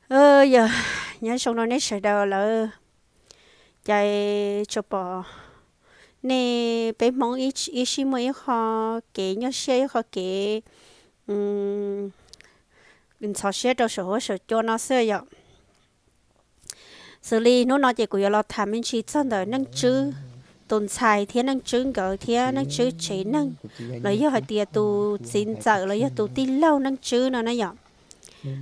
Yog, nyob zoo rau nej sawv daws lawm. Cas tsuas pom nej peb Hmoob ib sij muaj ib qho kev nyuaj siab, ib qho kev ntxhov siab rau saum huab saum cua no xwb yom. Xws li hnub no ces kuv yuav los tham me ntsis txog ntawm Neej Tswb tus ntxhais thiab Neej Tswb nkawd thiab Neej Tswb tsev neeg, los yog hais tias tus txiv ntxawm los yog tus tij laug Neej Tswb no na yom.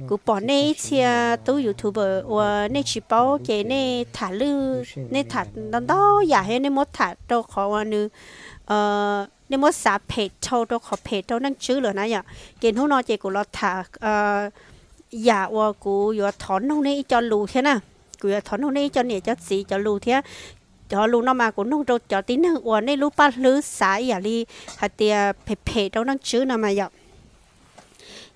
Kuv pom nej ib txhia tub YouTuber uas nej tsis paub ces nej tham lwj, nej tham ntau ntau yam thiab nej muab tham rau qhov uas nws, nej muab xav phem dhau rau qhov phem rau Neej Tswb lawm na yom. Ces hnub no ces kuv los tham yam uas kuv yuav thov noog nej ib co lus thiab na. Kuv yuav thov noog nej ib co niam cov txiv cov lus thiab. Cov lus no mas kuv noog rau cov tib neeg uas nej lub paj hlwb xav ib yam li hais tias phem phem rau Neej Tswb no mas yom.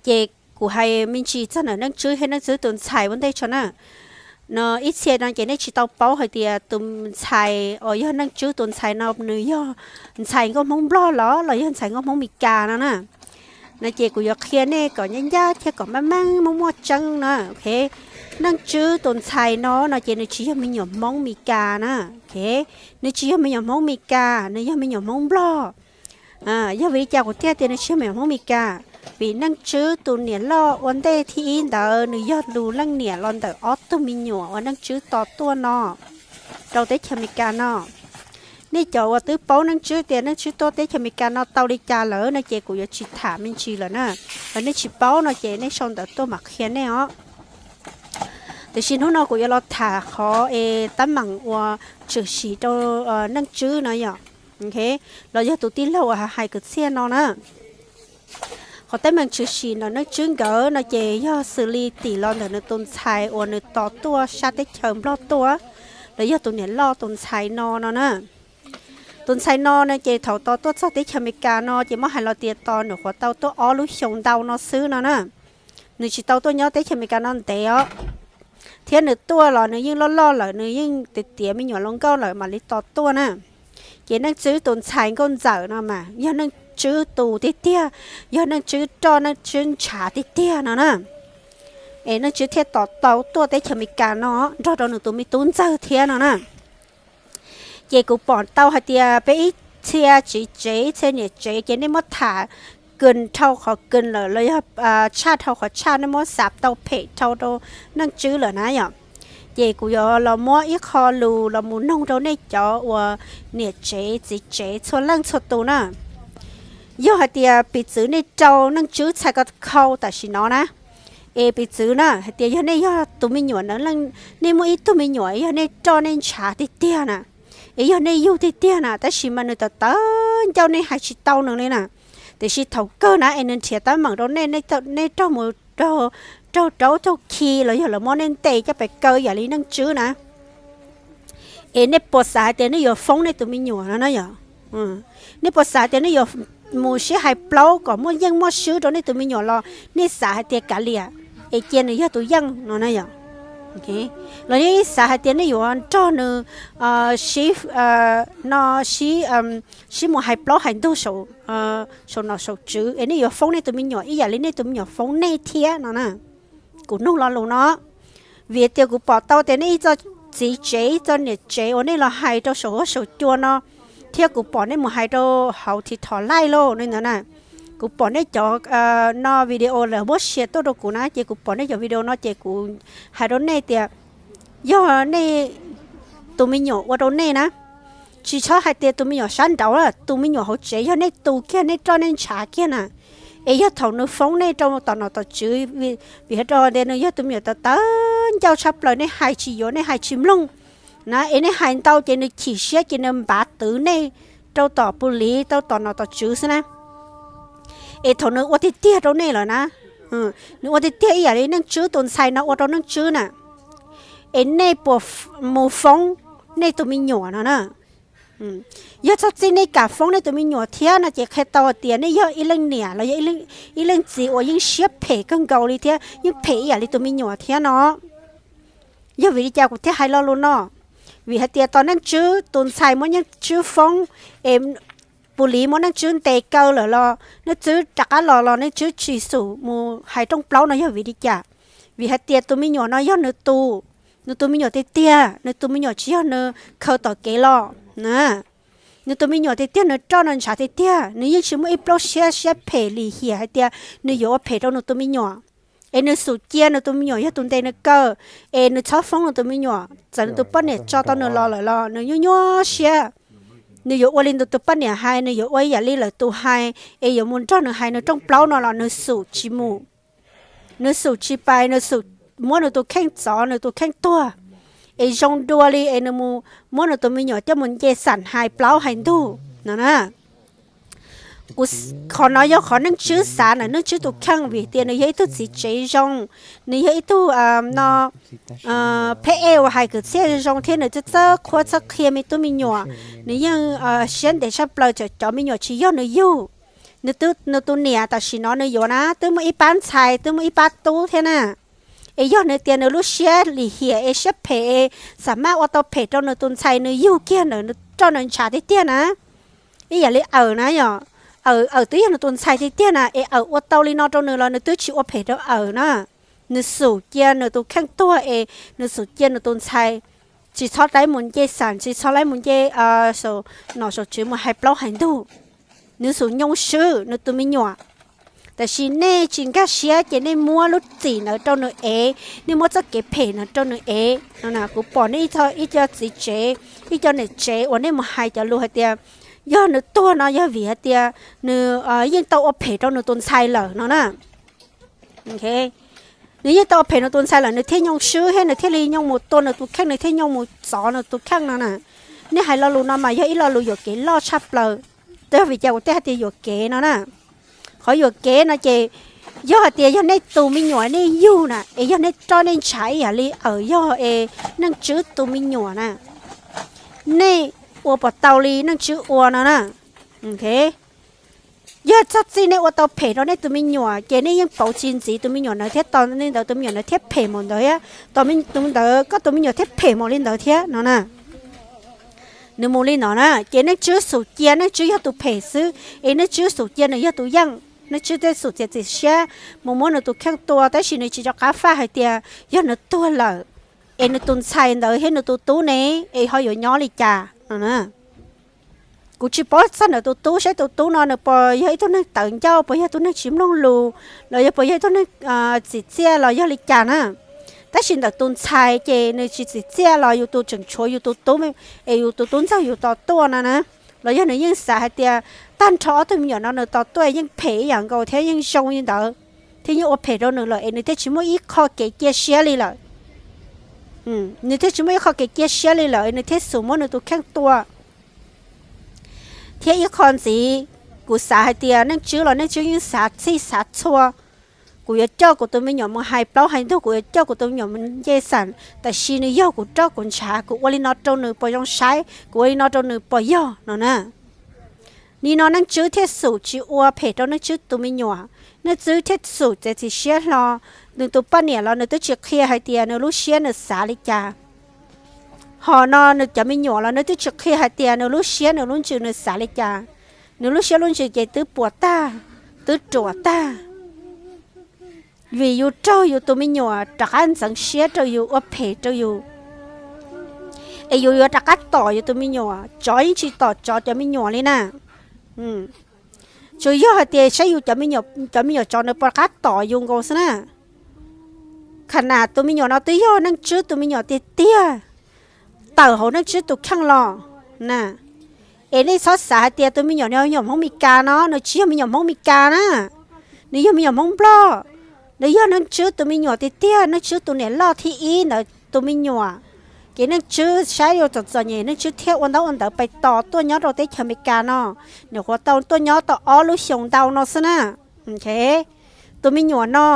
Ces kuv hais me ntsis txog ntawm Neej Tswb thiab Neej Tswb tus ntxhais ua ntej tso na. No ib txhia no ces nej tsis tau paub hais tias tus ntxhais uas yog Neej Tswb tus ntxhais no nws yog ntxhais nkauj Hmoob Nplog los los yog ntxhais nkauj Hmoob Meskas no na. No ces kuv yuav qhia nej kom ncaj ncaj thiab kom meej meej muaj muaj tseeb na. Neej Tswb tus ntxhais no no ces nws tsis yog me nyuam Hmoob Meskas na. Nws tsis yog me nyuam Hmoob Meskas, nws yog me nyuam Hmoob Nplog. Yog vim li cas kuv thiaj tias nws tsis yog me nyuam Hmoob Meskas? Vim Neej Tswb tus niam loj ua ntej thib ib ntawd nws yog tus leej niam los ntawm ob tug me nyuam uas Neej Tswb tos tuaj no rau teb chaws Amelikas no. Nej cov uas twb paub Neej Tswb tias Neej Tswb tuaj teb chaws Amelikas no tau li cas lawm no ces kuv yuav tsis tham me ntsis lawm na. Yog nej tsis paub no ces nej sau ntawv tuaj mam qhia nej os. Tiam sis hnub no kuv yuav los tham qhov es teeb meem uas tshwm sim rau Neej Tswb no yom, los yog tus tij laug uas hais kwv txhiaj no na. Qhov teeb meem tshwm sim ntawm Neej Tswb nkawd no ces yog xws li tim los ntawm nws tus ntxhais uas nws tos tuaj sab teb chaws Nplog tuaj, los yog tus niam loj tus ntxhais no no na. Tus ntxhais no no ces thaum tos tuaj txog teb chaws Amelikas no ces muab hais los tias tos nws nyuam qhuav tau tuaj ob lub xyoo ntau no xwb no na. Nws tsis tau tuaj nyob teb chaws Amelikas no ntev os. Thiab nws tuaj los nws yeej loj loj lawm, nws yeej tiav tiav me nyuam hluas nkauj lawm mam li tos tuaj na. Ces Neej Tswb tus ntxhais nkauj ntxawm no mas yog Neej Tswb tus tiag tiag, yog Neej Tswb roj Neej Tswb ntshav tiag tiag no na. Es Neej Tswb thiaj tos tau tuaj teb chaws Amelikas no nrog rau nws tus me tub ntxawg thiab no na. Ces kuv pom tau hais tias peb ib txhia txiv tsev ib txhia niam tsev ces nej muab tham kws dhau qhov kws lawm los yog tshaj dhau qhov tshaj, nej muab xav tau phem dhau rau Neej Tswb lawm na yom. Ces kuv yuav los muab ib qho lus los mus noog rau nej cov uas niam tsev txiv tsev txhua leej txhua tus na. Yog hais tias piv txwv nej rau Neej Tswb txhais ko khau tam sim no na, es piv txwv na hais tias yog nej yog tus me nyuam na, nej muaj ib tug me nyuam yog nej roj nej ntshav tiag tiag na, es yog nej yug tiag tiag na, tab sis mas nws tawv tawv ncauj nej hais tsis tau nws li na. Tiam sis thaum kawg na es nws nrhiav teeb meem rau nej, nej raug mus raug raub raug khi los yog lawv muab nej ntes coj pes kaw yam li Neej Tswb na, es nej puas xav hais tias nej yuav foob nej tus me nyuam no na yom? Nej puas xav tias nej yuav mus sib hais plaub kom muaj yeej muaj swb rau nej tus me nyuam los nej xav hais tias kav liam es cia nws yog tus yeej no na yom? Los nej xav hais tias nej yuav nrog nws sib, no, sib mus hais plaub hais ntug saum nom saum tswv es nej yuav foob nej tus me nyuam ib yam li nej tus me nyuam foob nej thiab no na. Kuv nug lo lus no vim tias kuv pom tau tias nej ib txoj txiv tsev ib txoj niam tsev uas nej los hais rau saum huab saum cua no, thiab kuv pom nej mus hais rau hauv TikTok Live los li ntawd na. Kuv pom nej cov, no, video lawv muab share tuaj rau kuv na, ces kuv pom nej cov video no ces kuv hais rau nej tias yog nej tus me nyuam ua rau nej na, tsis txhob hais tias tus me nyuam sab nraud, tus me nyuam hauv tsev yog nej tus kiag, nej roj nej ntshav kiag na. Es yog thaum nws foob nej rau tom nom tom tswv, vim hais rau tias nws yog tus me nyuam tawv tawv ncauj tshaj plaws, nej hais tsis yuav, nej hais tsis mloog na, es nej hais ntau ces nws chim siab ces nws npav twv nej rau tom pus liv, rau tom nom tom tswv xwb na. Es thaum nws ua tiag tiag rau nej lawm na, nws ua tiag tiag ib yam li Neej Tswb tus ntxhais no ua rau Neej Tswb na, es nej puas mus foob nej tus me nyuam no na? Yog txog txij nej kam foob nej tus me nyuam thiab no ces qhia tau hais tias nej yog ib leej niam los yog ib leej txiv uas yeej siab phem kawg nkaus li thiab yeej phem ib yam li tus me nyuam thiab no. Yog vim li cas kuv thiaj hais lo lus no? Vim hais tias tos Neej Tswb tus ntxhais muab Neej Tswb foob, es pus liv muab Neej Tswb ntes kaw lawm los Neej Tswb rov qab los los Neej Tswb tsis xum mus hais rooj plaub no yog vim li cas? Vim hais tias tus me nyuam no yog nws tus, nws tus me nyuam tiag tiag, nws tus me nyuam tsis yog nws khaws tom kev los na. Nws tus me nyuam tiag tiag, nws roj nws ntshav tiag tiag, nws yeej tsis muaj ib plaub siab, siab phem lim hiam hais tias nws yuav ua phem rau nws tus me nyuam. Es nws xum cia nws tus me nyuam yog tus ntes nws kaw, es nws txhob foob nws tus me nyuam, txawm nws tus poj niam tso tau nws los lawm los nws nyuaj nyuaj siab. Nws yuav ua li nws tus poj niam hais, nws yuav ua ib yam li lawv tus hais, es yuav mus nrog nws hais nws rooj plaub no los nws xum tsis mus. Nws xum tsis pais, nws xum muab nws tus kheej txov, nws tus kheej tuag. Es zoo dua li es nws mus muab nws tus me nyuam coj mus nce xam hais plaub hais ntug no na. Kuv, qhov no yog qhov Nyiaj Tswb xav ntawm Nyiaj Tswb tus kheej vim tias nws yog ib tug txiv tsev zoo, nws yog ib tug no, pheb ej uas hais kwv txhiaj zoo thiab nws txawj txawj qhuab txawj qhia me tub me nyuam. Nws yeej siab ntev tshaj plaws, txawm cov me nyuam tsis yog nws yug. Nws, nws tus niam tam sim no nws yuav na twb muaj ib pab ntxhais, twb muaj ib pab tub thiab na. Es yog nws tias nws lub siab lim hiam es siab phem es xam maj ua tau phem rau nws tus ntxhais nws yug kiag ntawm nws roj nws ntshav tiag tiag na. Ib yam li Awm na yom, Awm, Awm twb yog nws tus ntxhais tiag tiag na, es Awm ua tau li no rau nws los nws twb tsis ua phem rau Awm na. Nws xum cia nws tus kheej tuag es nws xum cia nws tus ntxhais tsis txhob laib mus nce xam, tsis txhob laib mus nce saum nom saum tswv mus hais plaub hais ntug. Nws xum nyoo swb nws tus me nyuam. Tab sis nej tsis nkag siab ces nej muab lub txim ntawd rau nws ev, nej muab txoj kev phem ntawd rau nws ev no. Kuv pom nej ib co txiv tsev, ib co niam tsev uas nej mus hais cov lus hais tias yog nws tuag no yog vim hais tias nws yeej tau ua phem rau nws tus ntxhais lawm no na. Nws yeej tau ua phem nws tus ntxhais lawm nws thiaj nyoo swb thiab nws thiaj li nyoo mus tua nws tus kheej, nws thiaj nyoo mus txov nws tus kheej no na. Nej hais lo lus no mas yog ib lo lus yuam kev loj tshaj plaws. Yog vim cas kuv thiaj hais tias yuam kev no na? Qhov yuam kev no ces yog hais tias yog nej tus me nyuam nej yug na, es yog nej roj nej ntshav ib yam li Awm yog es Nyiaj Tswb tus me nyuam na, nej ua puas tau li Nyiaj Tswb ua no na? Yog txog txij nej ua tau phem rau nej tus me nyuam ces nej yeej pauv txij ntxiv tus me nyuam ntawd thiab tos li ntawd tus me nyuam ntawd thiaj phem mus ntawd thiab, tos tus ntawd koj tus me nyuam thiaj phem mus li ntawd thiab no na. Nws mus li no na ces Nyiaj Tswb xum cia Nyiaj Tswb yog tus phem xwb, es Nyiaj Tswb xum cia nws yog tus yeej. Nyiaj Tswb thiaj xum txiav txim siab mus muab nws tus kheej tua, tab sis nws tsis rov qab faj hais tias yog nws tuag lawm es nws tus ntxhais ntawd thiab nws tus tub ne, es ho yuav nyob li cas no na. Kuv tsis paub txog ntawm tus tub, saib tus tub no nws puas yog ib tug neeg tawv ncauj, puas yog tus neeg tsis mloog lus, los yog puas yog ib tug neeg txim txiaj los yog li cas na. Tab sis ntawm tus ntxhais ces nws tsis txim txiaj los yus tus tseem tshuav yus tus tub, es yus tus tub ntxawg yus tos tuaj no na. Los yog nws yeej xav hais tias tag nrho ob tug me nyuam no nws tos tuaj yeej phem ib yam nkaus thiab yeej zoo li ntawd, thiab yeej ua phem rau nws lawm es nws thiaj tsis muaj ib qho kev cia siab li lawm. Nws thiaj tsis muaj ib qho kev cia siab li lawm, nws thiaj xum muab nws tus kheej tua. Thiab ib qho ntxiv, kuv xav hais tias Nyiaj Tswb los Nyiaj Tswb yeej xav txhij xav txhua. Kuv yuav coj kuv tus me nyuam mus hais plaub hais ntug, kuv yuav coj kuv tus me nyuam mus nce xam, tab sis nws yog kuv roj kuv ntshav, kuv ua li no rau nws puas zoo saib, kuv ua li no rau nws puas yog no na. Nim no Nyiaj Tswb thiaj xum tsis ua phem rau Nyiaj Tswb tus me nyuam, Nyiaj Tswb thiaj xum txiav txim siab hlo. Nws tus poj niam los nws twb tsis qhia hais tias nws lub siab nws xav li cas. Hos no nws cov me nyuam los nws twb tsis qhia hais tias nws lub siab nws lub ntsws nws xav li cas. Nws lub siab lub ntsws ces twb puas tag, twb ruam tag. Vim yus raug yus tus me nyuam rov qab ntxeev siab rau yus, ua phem rau yus, es yus yuav rov qab tom yus tus me nyuam. Tsov yeej tsis tom tsov cov me nyuam li na. Tsuas yog hais tias saib yus cov me nyuam tsov nws puas rov qab tom yus nkaus xwb na. Kham nas tus me nyuam no twb yog Nyiaj Tswb tus me nyuam tiag tiag, tawm hauv Nyiaj Tswb tus kheej los na. Es nej txhob xav hais tias tus me nyuam no me nyuam Hmoob Mes Kas no, nws tsis yog me nyuam Hmoob Mes Kas na, nws yog me nyuam Hmoob Nplog. Nws yog Nyiaj Tswb tus me nyuam tiag tiag, Nyiaj Tswb tus niam loj thib ib ntawd tus me nyuam. Ces Nyiaj Tswb saib yus txom txom nyem, Nyiaj Tswb thiaj ua ntaub ua ntawv pais tos tuaj nyob rau teb chaws Amelikas no. Nyuam qhuav tau tuaj nyob tau ob lub xyoos ntau no xwb na. Tus me nyuam no,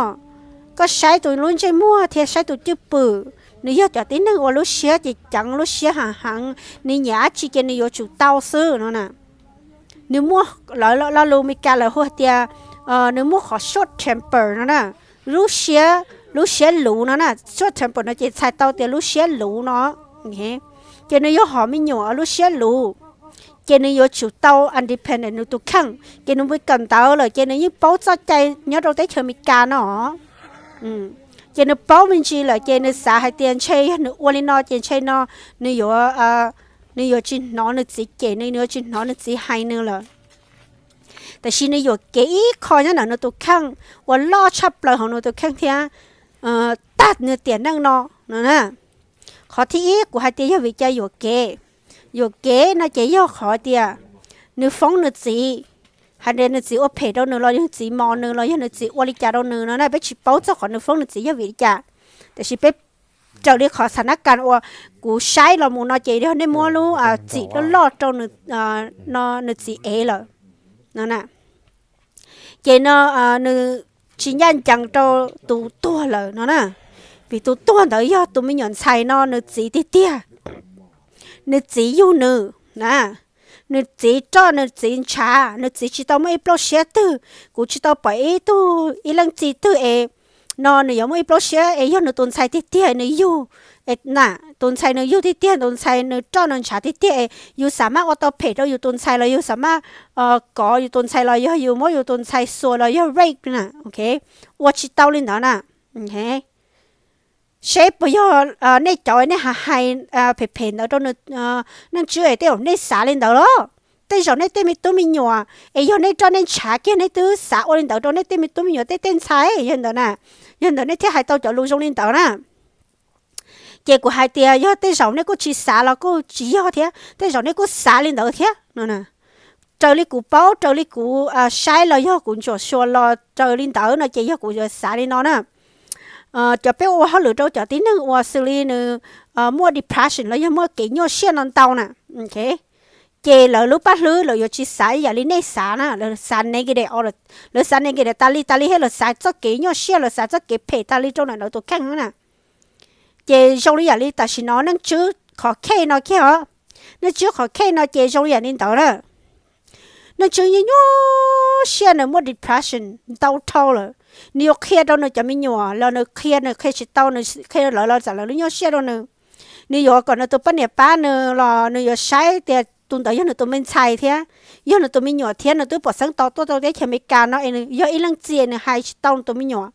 koj saib tus lub ntsej muag thiab saib tus cwj pwm, nws yog cov tib neeg uas lub siab ces ceev, lub siab heev heev, nws nyiam dab tsi ces nws yuav tsum tau xwb no na. Nws muaj, lawv lo lus Amelikas lawv hu hais tias nws muaj qhov short temper no na, lub siab, lub siab luv no na. Short temper no ces txhais tau tias lub siab luv no. Ces nws yuav hom me nyuam lub siab luv, ces nws yuav tsum tau independent nws tus kheej, ces nws mus kawm ntawv lawm ces nws yeej paub txoj cai nyob rau teb chaws Amelikas no. Ces nws paub me ntsis lawm ces nws xav hais tias ntshe yog nws ua li no ces ntshe no nws yuav, nws yuav tsis hnov nws txiv cem nws, nws yuav tsis hnov nws txiv hais nws lawm. Tiam sis nws yuam kev ib qho nyob ntawm nws tus kheej uas loj tshaj plaws hauv nws tus kheej thiab tag nws tiam neej no no na. Qhov thib ib kuv hais tias yog vim cas yuam kev. Yuam kev no ces yog qhov tias nws foob nws txiv, hais tias nws txiv ua phem rau nws los yog nws txiv mos nws los yog nws txiv ua li cas rau nws no na, peb tsis paub txog qhov nws foob nws txiv yog vim li cas. Tiam sis peb raws li qhov xav nab kas uas kuv saib los mus no ces yog nej muab lub txim loj loj rau nws txiv ev lawm no na. Ces no nws tsis ncaj ncees rau tus tuag lawm no na, vim tus tuag ntawd yog tus me nyuam ntxhais no nws txiv tiag tiag, nws txiv yug nws na, nws txiv roj nws txiv ntshav, nws txiv tsis tau muaj ib plaub siab twg. Kuv tsis tau pom ib tug ib leej txiv twg es no nws yuav muaj ib plaub siab es yog nws tus ntxhais tiag tiag nws yug na, tus ntxhais nws yug tiag tiag, tus ntxhais nws roj nws ntshav tiag tiag es yus xav maj ua tau phem rau yus tus ntxhais los yus xav maj kov yus tus ntxhais los yog yus muab yus tus ntxhais xuas los yog rape na, ua tsis tau li ntawd na. Seb puas yog nej cov nej hais hais phem phem ntawd rau nws, Neej Tswb es tej zaum nej xav li ntawd los? Tej zaum nej tej me tub me nyuam es yog nej roj nej ntshav kiag nej twb xav ua li ntawd rau nej tej me tub me nyuam tej tej ntxhais yog ntawd na, yog ntawd nej thiaj hais tau cov lus zoo li ntawd na. Ces kuv hais tias yog tej zaum nej kuj tsis xav los kuj tsis yog thiab, tej zaum nej kuj xav li ntawd thiab no. Raws li kuv paub, raws li kuv saib los yog kuv ntsuam xyuas los raws li ntawd no ces yog kuv yuav xav li no na. Cov peb ua hauj lwm rau cov tib neeg uas xws li nws muaj depression los yog muaj kev nyuaj siab no ntau na, ces lawv lub paj hlwb lawv yuav tsis xav ib yam li nej xav na, lawv xav negative, lawv xav negative tas li tas li thiab lawv xav txoj kev nyuaj siab, lawv xav txoj kev phem tas li rau ntawm lawv tus kheej na. Ces zoo li yam li tam sim no Neej Tswb qhov case no kiag os, Neej Tswb qhov case no ces zoo li yam li ntawd na. Neej Tswb yeej nyuaj siab, nws muaj depression ntau dhau lawm. Nws yuav qhia rau nws cov me nyuam los nws qhia, nws qhia tsis tau, nws qhia lawv los txawm lawv lub nyuaj siab rau nws. Nws yuav kom nws tus poj niam pab nws los nws yuav saib tias tus ntawd yog nws tus me ntxhais thiab, yog nws tus me nyuam thiab, nws twb pom xeeb tos tuaj rau teb chaws Amelikas no es nws yog ib leej txiv nws hais tsis tau nws tus me nyuam,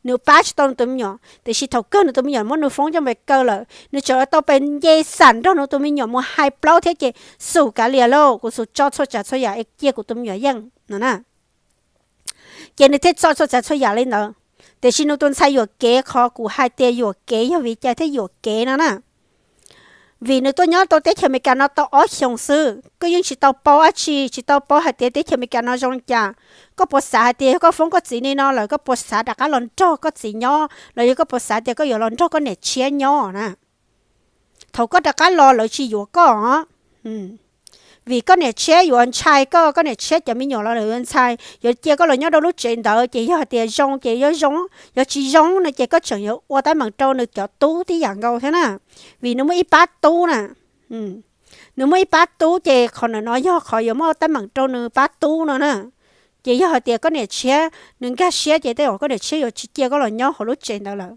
nws pab tsis tau nws tus me nyuam, tiam sis thaum kawg nws tus me nyuam muab nws foob coj mus kaw lawm, nws tseem tau pes nce xam nrog nws tus me nyuam mus hais plaub thiab ces xum kav liam lauj, kuv xum tso txhua tsav txhua yam es cia kuv tus me nyuam yeej no na. Ces nws thiaj tso txhua tsav txhua yam li ntawd. Tiam sis nws tus ntxhais yuam kev, qhov kuv hais tias yuam kev yog vim cas thiaj yuam kev no na. Vim nws tuaj nyob rau teb chaws Amelikas no tau ob xyoos xwb, koj yeej tsis tau paub dab tsi, tsis tau paub hais tias teb chaws Amelikas no zoo li cas. Koj puas xav hais tias yog koj foob koj txiv li no lawm koj puas xav rov qab los nrog koj txiv nyob los yog koj puas xav tias koj yuav los nrog koj niam tshiab nyob na? Thaum koj rov qab los lawv tsis yuav koj, vim koj niam tshiab yuav ntshai koj, koj niam tshiab cov me nyuam los lawv yuav ntshai, yuav cia koj los nyob rau lub tsev ntawd ces yog hais tias zoo ces yuav zoo, yog tsis zoo no ces koj tseem yuav ua teeb meem rau nws cov tub tib yam nkaus thiab na. Vim nws muaj ib pab tub na, nws muaj ib pab tub ces qhov ntawm no yog qhov yuav muaj teeb meem rau nws pab tub no na. Ces yog hais tias koj niam tshiab nws nkag siab ces tej zaum koj niam tshiab yuav tsis cia koj los nyob hauv lub tsev ntawd lawm.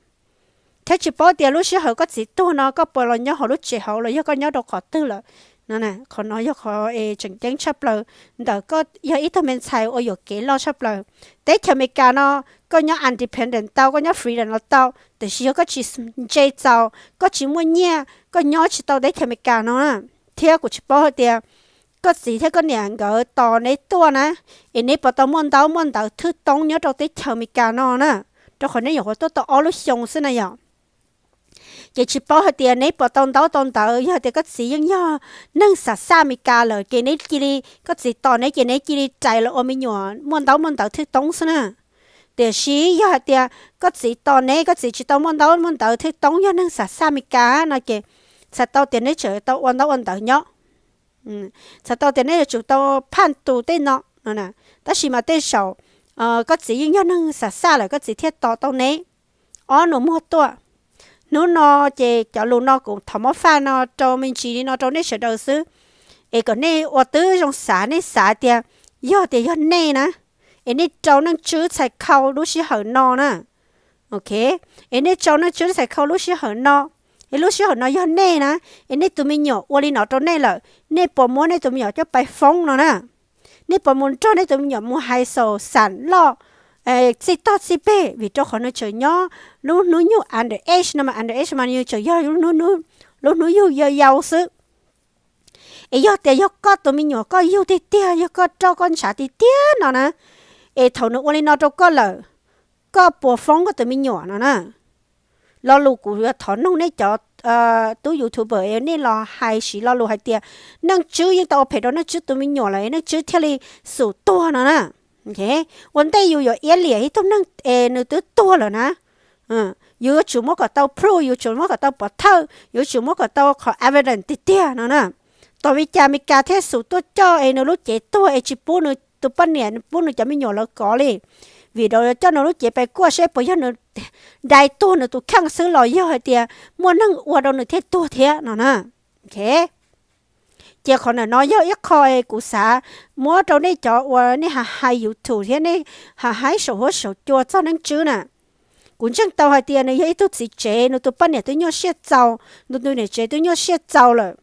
Thiab tsis paub tias lub sij hawm koj txiv tuag no koj puas los nyob hauv lub tsev hauv los yog koj nyob rau qhov twg lawm. Qhov no yog qhov es tseem ceeb tshaj plaws ntawm koj yog ib tug me ntxhais uas yuam kev loj tshaj plaws. Teb chaws Amelikas no koj nyob independent tau, koj nyob freedom los tau, tiam sis yog koj tsis ntse txaus, koj tsis muaj nyiaj, koj nyob tsis tau teb chaws Amelikas no na. Thiab kuv tsis paub hais tias koj txiv thiab koj niam nkawd tos neb tuaj na, es neb puas tau muaj ntaub muaj ntawv thwj toob nyob rau teb chaws Amelikas no na, rau qhov neb nyuam qhuav tuaj tau ob lub xyoo xwb na yom. Ces tsis paub hais tias neb puas tau ntaub tau ntawv, yog tias koj txiv yeej yog neeg xam xaj Amelikas lawm ces neb cia li, koj txiv tos neb ces neb cia li rais los ua me nyuam muaj ntaub muaj ntawv thwj toob xwb na. Tiam sis yog hais tias koj txiv tos neb, koj txiv tsis tau muaj ntaub muaj ntawv thwj toob, yog neeg xam xaj Amelikas no ces txhais tau tias neb tseem tau ua ntaub ua ntawv nyob, txhais tau tias neb yuav tsum tau phaj tus tej no no. Tab sis mas tej zaum koj txiv yeej yog neeg xam xaj lawm koj txiv thiaj tos tau neb. Ob nus muag tuaj. Hnub no ces cov lus no kuv thov muab faj no rau me ntsis li no rau nej sawv daws xwb, es kom nej ua tib zoo xav, nej xav tias yog tias yog nej na, es nej rau Neej Tswb txhais khau lub sij hawm no na. Ok, es nej rau Neej Tswb txhais khau lub sij hawm no, es lub sij hawm no yog nej na, es nej tus me nyuam ua li no rau nej lawm, nej puas muab nej tus me nyuam coj pais foob no na? Nej puas mus nrog nej tus me nyuam mus hais xaus xam loj txij tog txij peg, vim rau qhov nws tseem nyob lub hnub nyoog under age no mas, under age mas nws tseem yog lub hnub yug yau yau xwb. Es yog tias yog koj tus me nyuam koj yug tiag tiag, yog koj roj koj ntshav tiag tiag no na, es thaum nws ua li no rau koj lawm, koj puas foob koj tus me nyuam no na? Lo lus kuv yuav thov noog nej cov tub YouTuber nej los hais siv lo lus hais tias Neej Tswb yeej tau ua phem rau Neej Tswb tus me nyuam lawm, Neej Tswb thiaj li xum tuag no na. Ua ntej yus yuav iab liam ib tug neeg es nws twb tuag lawm na, yus yuav tsum muab kom tau proof, yuav tsum muab kom tau pov thawj, yuav tsum muab kom tau qhov evidence tiag tiag no na. Tos li cas Meskas thiaj xum tuaj coj es nws lub cev tuag es tsis pub nws tus poj niam, pub nws cov me nyuam lawv kov li? Vim rau coj nws lub cev pes kuaj seb puas yog nws dai tuag nws tus kheej xwb los yog hais tias muaj neeg ua rau nws thiaj tuag thiab no na. Ces qhov ntawm no yog ib qho kuv xav muab rau nej cov uas nej hais YouTube thiab nej hais saum huab saum cua txog Neej Tswb na. Kuv ntseeg tau hais tias nws yog ib tug txiv tsev, nws tus poj niam twb nyuaj siab txaus, nws tus niam tsev twb nyuaj siab txaus lawm,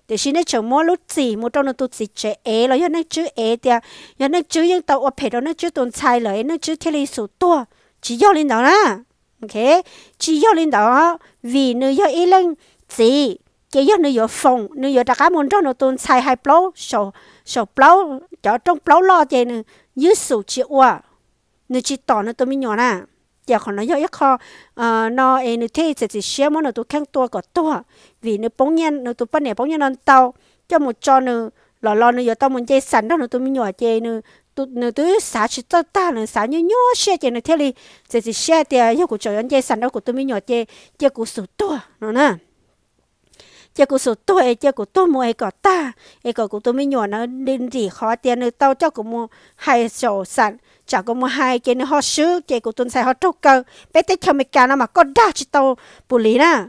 tiam sis nej tseem muab lub txim mus rau nws tus txiv tsev ev los yog Neej Tswb ev tias yog Neej Tswb yeej tau ua phem rau Neej Tswb tus ntxhais lawm Neej Tswb thiaj li xum tuag. Tsis yog li ntawd na. Tsis yog li ntawd, vim nws yog ib leej txiv ces yog nws yuav foom, nws yuav rov qab mus nrog nws tus ntxhais hais plaub, saum plaub, cov rooj plaub loj ces nws ywj xum tsis ua, nws tsis tom nws tus me nyuam na. Ces qhov no yog ib qho no es nws thiaj txiav txim siab muab nws tus kheej tua kom tuag, vim nws poob nyiaj, nws tus poj niam poob nyiaj no ntau, coj mus tso nws los los nws yuav tau mus nce xam nrog nws tus me nyuam ces nws twb xav tsis txawj tag, nws xav nyuaj nyuaj siab ces nws thiaj li txiav txim siab tias yog kuv tseem yuav nce xam nrog kuv tus me nyuam ces cia kuv xum tuag no na. Cia kuv xum tuag es cia kuv tuag mus es kom tag, es kom kuv tus me nyuam na nrim qhov tias nws tau coj kuv mus hais saum xam, tsam kuv mus hais ces nws ho swb ces kuv tus ntxhais ho raug kaw. Peb teb chaws Amelikas no mas koj dag tsis tau pus lis na.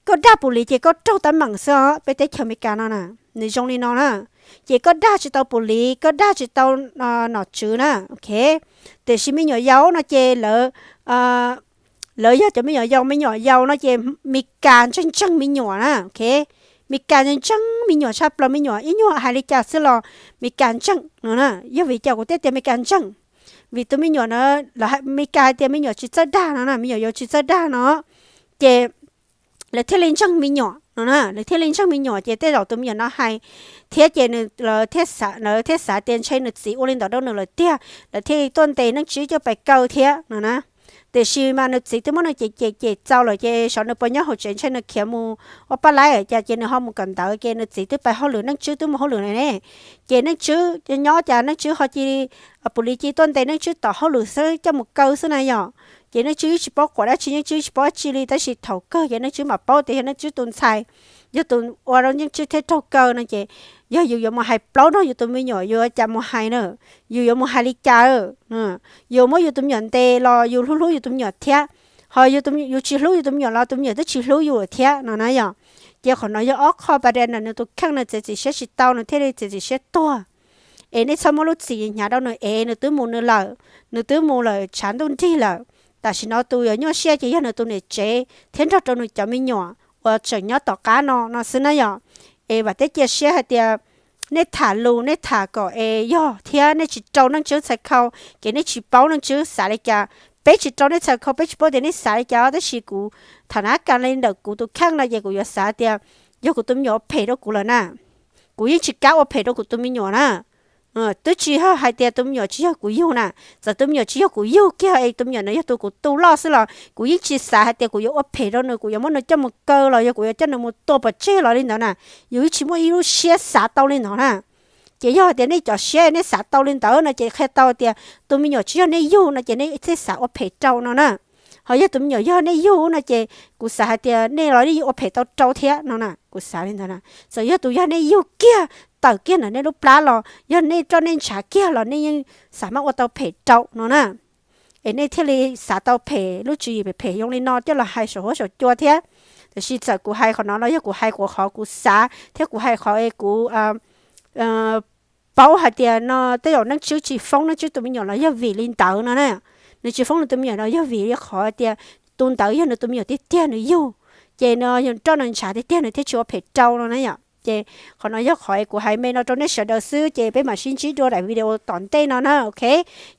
Koj dag pus lis ces koj raug teeb meem xwb os, peb teb chaws Amelikas no na. Nws zoo li no na, ces koj dag tsis tau pus lis, koj dag tsis tau nom tswv na. Tiam sis me nyuam yaus no ces lawv yog cov me nyuam yaus, me nyuam yaus no ces Meskas ntseeg ntseeg me nyuam na. Meskas ntseeg ntseeg me nyuam tshaj plaws, me nyuam ib nyuag hais li cas xwb los Meskas ntseeg no na. Yog vim cas kuv thiaj tias Meskas ntseeg? Vim tus me nyuam na, Meskas hais tias me nyuam tsis txawj dag no na, me nyuam yaus tsis txawj dag no, ces lawv thiaj li ntseeg me nyuam no na, lawv thiaj li ntseeg me nyuam ces tej zaum tus me nyuam no hais thiab ces lawv thiaj xav tias ntshe nws txiv ua li ntawd rau nws lawm tiag, lawv thiaj li tuaj ntes Neej Tswb coj pais kaw thiab no na. Tiam sis mas nws txiv twb muab nws cem cem cem txaus lawm ces xyov nws puas nyob hauv tsev, ntshe nws khiav mus ua paj laib cas ces nws ho mus kawm ntawv ces nws txiv twb pais hauj lwm, Neej Tswb twb mus hauj lwm ne. Ces Neej Tswb nyob cas Neej Tswb ho cia li, pus lis cia li tuaj ntes Neej Tswb tom hauj lwm xwb, coj mus kaw xwb na yom. Ces Neej Tswb tsis paub quav dab tsi, Neej Tswb tsis paub dab tsi li, tab sis thaum kawg ces Neej Tswb mam paub tias yog Neej Tswb tus ntxhais, yog tus ua rau Neej Tswb thiaj raug kaw no ces yog yus yuav mus hais plaub no yus tus me nyuam yuav cas mus hais na, yus yuav mus hais li cas? Yus muab yus tus me nyuam ntes los yus hlub hlub yus tus me nyuam thiab, ho yus tsis hlub yus tus me nyuam los tus me nyuam twb tsis hlub yus thiab no na yom. Ces qhov no yog ob qho pas dej ntawm nws tus kheej, nws txiav txim siab tsis tau nws thiaj li txiav txim siab tuag. Es nej txhob muab lub txim hnyav rau nws es nws twb mus nws lawm, nws twb mus lawm tshav ntuj nrig lawm. Tam sim no tus yuav nyuaj siab ces yog nws tus niam tsev thiab nrog rau nws cov me nyuam uas tseem nyob tom qab no no xwb na yom. Es vam thiab cia siab hais tias nej tham lus nej tham kom es yog thiab nej tsis rau Neej Tswb txhais khau, ces nej tsis paub Neej Tswb xav li cas. Peb tsis rau nej txhais khau, peb tsis paub tias nej xav li cas, tab sis kuv tham nab kas li ntawm kuv tus kheej no ces kuv yuav xav tias yog kuv tus me nyuam ua phem rau kuv lawm na, kuv yeej tsis kam ua phem rau kuv tus me nyuam na. Twb tsis yog hais tias tus me nyuam tsis yog kuv yug na, txawm tus me nyuam tsis yog kuv yug kiag es tus me nyuam no yog tus kuv tu loj xwb los kuv yeej tsis xav hais tias kuv yuav ua phem rau nws, kuv yuav muab nws coj mus kaw los yog kuv yuav coj nws mus tua pov tseg los li ntawd na. Yus yeej tsis muaj ib lub siab xav tau li ntawd na. Ces yog hais tias nej cov siab nej xav tau li ntawd no ces qhia tau tias tus me nyuam tsis yog nej yug no ces nej thiaj xav ua phem rau no na. Ho yog tus me nyuam yog nej yug no ces kuv xav hais tias nej los nej yeej ua phem tau rau thiab no na, kuv xav li ntawd na. Txawm yog tus yog nej yug kiag tawm kiag ntawm nej lub plab los yog nej roj nej ntshav kiag los nej yeej xav maj ua tau phem rau no na. Es nej thiaj li xav tau phem, lub tswv yim phem phem zoo li no coj los hais saum huab saum cua thiab. Tiam sis txawm kuv hais qhov no los yog kuv hais qhov kuv xav thiab kuv hais qhov es kuv paub hais tias no tej zaum Neej Tswb tsis foob Neej Tswb tus me nyuam los yog vim li ntawd no na. Nws tsis foob nws tus me nyuam no yog vim li qhov tias tus ntawd yog nws tus me nyuam tiag tiag nws yug, ces nws roj nws ntshav tiag tiag nws thiaj tsis ua phem rau no na yom. Ces qhov no yog qhov kuv hais me no rau nej sawv daws xwb, ces peb mam sib ntsib dua daim video tom ntej no na, ok.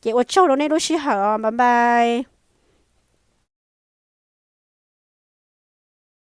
Ces ua tsaug rau nej lub sij hawm, bye bye.